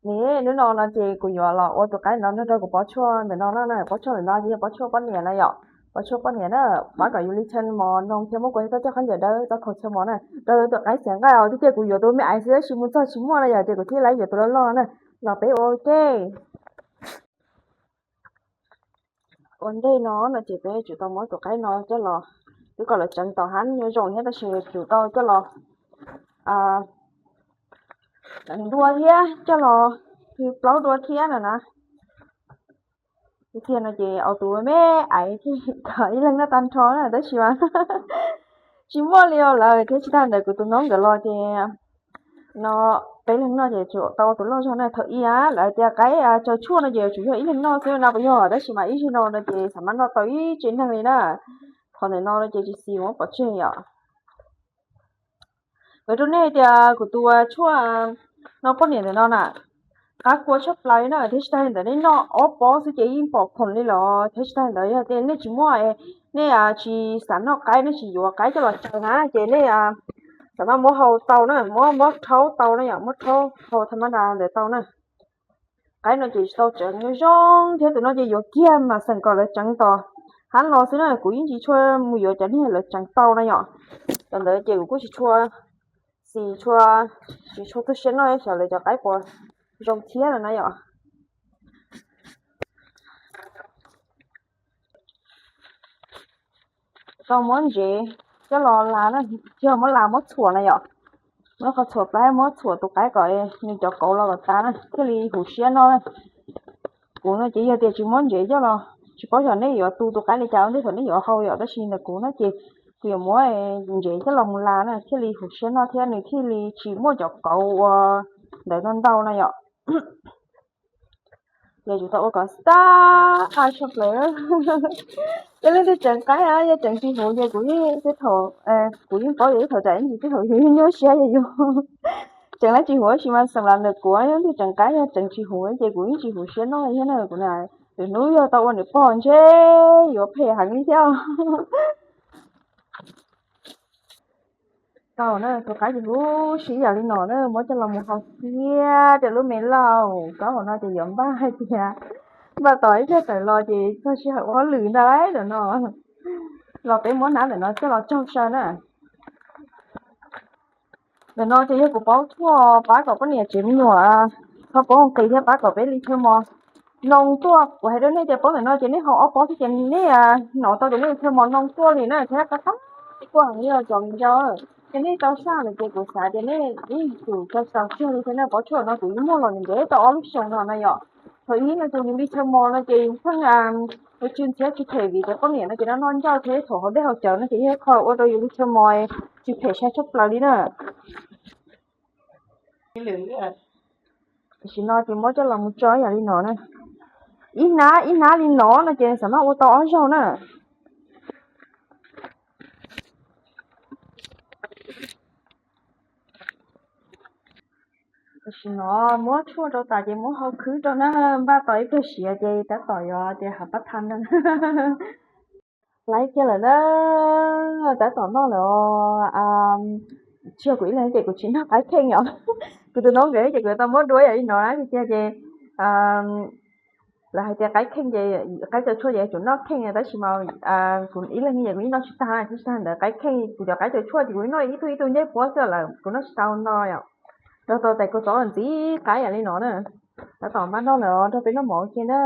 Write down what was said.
Niam, hnub no no ces kuv yuav los ua tus qaib no nrog rau kuv pob tshuaj ntawm no na, pob tshuaj ntawm no ces yog pob tshuaj poj niam na yom, pob tshuaj poj niam na, pab kom yus li chaw mos noog thiab muab kua txob coj khaub ncaws dawb tau khaus chaw mos na, rau tus qaib xiav nqaij os, tiag tiag kuv yuav tus me aiv xwb tab sis mus txog tsis muaj na yom, ces kuv thiaj li yuav tus loj loj na, los peb ua ua ke. Ua ntej no no ces peb tsum tau muab tus qaib no coj los, twb kom lawv tseev tom hab nyuag zoo thiab tab sis tsum tau coj los ntua thiab coj los plaub dua thiab no na. Tiag tiag no ces au tus me aiv thiaj ib leeg noj tag nrho na tab sis mas tsis muaj li os lawm thiab tsis tag ntawd kuv tus noob nkawd los ces no peb leeg noj ces tsum tau ua tus loj zog na. Thaum ub lawv tias qaib tsaws tshuaj no ces tsum yog ib leeg noj xwb no puas yog, tab sis mas ib zaug no no ces xam maj noj tau ib tsev neeg li na. Qhov ntawm no no ces tsis xis muab pov tseg yom. Nkawd rau nej tias kuv tus tshuaj no poj niam ntawm no na, qab kua tshaj plaws li na, thiab tsis tag li ntawd nej noj ob pob xwb ces yeej pom khoom li los thiab tsis tag li ntawd yog tias nej tsis muaj, nej tsis xav noj qaib, nej tsis yuav qaib coj los tsaws na ces nej xam maj muab hau tau na, muab muab rhaub tau na yom, muab rhaub hau tha mab da ntawd tau na. Qaib no ces tsis tau tseev zoo thiab tus no ces yuav kiag mas xeem kom lawv tseev tos hab los xwb na, kuv yeej tsis tshua mus yuav cov niag lawv tseev tau na yom. Cov ntawd ces kuv kuj tsis tshua xis tshua, tsis tshua tu siab noj xyov lawv cov qaib puas zoo thiab no na yom. Tau muab ntsev coj los las na, tsis yog muab las, muab txhuam na yom. Muab qhov txhuam plab muab txhuam tus qaib kom nws cov kauv los kom tas na thiaj li huv siab noj na. Kuv no ces yog tias tsis muab ntsev coj los, tsis paub xyov nej yuav tu tus qaib li cas ua ntej thaum nej yuav hau yom, tab sis ntawm kuv no ces kuv yuav muab ntsev coj los mus las na thiaj li huv siab noj thiab nws thiaj li tsis muaj cov kauv ua ntawd ntau ntau no yom. Ces tsum tau ua kom tas a tshaj plaws. Yog leej twg tseev qaib, yog tseev tsis huv ces kuv yeej, kuv yeej paub tias ib thaum tsam ib ntsis tej thaum yus yeej nyuaj siab yog yus tseev lawm tsis huv, tab sis mas xeem los ntawm kuv yog leej twg tseev qaib yog tseev tsis huv ces kuv yeej tsis huv siab noj thiab na. Kuv na, lwm hnub yog tau ua niam pog ntshe yuav phem heev li thiab. Tau na, tus qaib ces huv si yam li no na, muab coj los mus hau thiab rau lub me lauj. Kaub hauv no ces yuav npaj hais tias npaj tos ib pliag tawm los ces txog sij hawm ua hauj lwm ntag lauj no. Los peb muab hnab ntawm no coj los tsaug saw na. Ntawm no ces yog kuv pob tshuaj pab kom poj niam tsev me nyuam txhob poob qis thiab pab kom peb li chaw mos noo tuaj. Kuv hais rau nej tias pob ntawm no ces nej hau ob pob thiab ces nej hnov tau tias nej li chaw mos noo tuaj li na thiab qab qab tuaj heev li os cov viv ncaus. Ces nej tau saj lawm ces kuv xav tias nej ib tsum tau tau kiag li thiab na. Pob tshuaj no kuv yeej muaj los ntev tau ob lub xyoos no na yom. Thaum ub no ces yus li chaw mos no ces pheej ua tsw ntxhiab tsis phem vim tias poj niam no ces noj noj ncauj thiab thaum haus dej haus cawv no ces yog qho ua rau yus li chaw mos tsis phem sai tshaj plaws li na. Tam sim no ces muab coj los mus tso yam li no na. Ib hnab ib hnab li no no ces xam maj ua tau ob zaug na. Tam sim no muab tshuaj rau tas ces muab hau khwb rau na, npaj tos ib pliag siav ces tab tom yuav tias hav pab tha na. Laib kiag lawm na, tab tom noj lawm os. Tsis yog kuv ib leeg ces kuv tsis noj qaib kheej yom. Kuv tus noob nkawd ces kuv tau muab dua yam li no na tiag tiag ces lawv hais tias qaib kheej ces qaib tsaws tshuaj ces yuav tsum noj kheej tab sis mas kuv ib leeg ces kuv yeej noj tsis tag, tsis tag ntawd qaib kheej kuv cov qaib tsaws tshuaj ces kuv noj ib tug ib tug ncej puab xwb lawm kuv noj tsis tau no yom. Rau tau tais kua txob los ntxiv qaib yam li no na. Tab tom npaj noj lawm os, nrog peb noj mov ua ke na.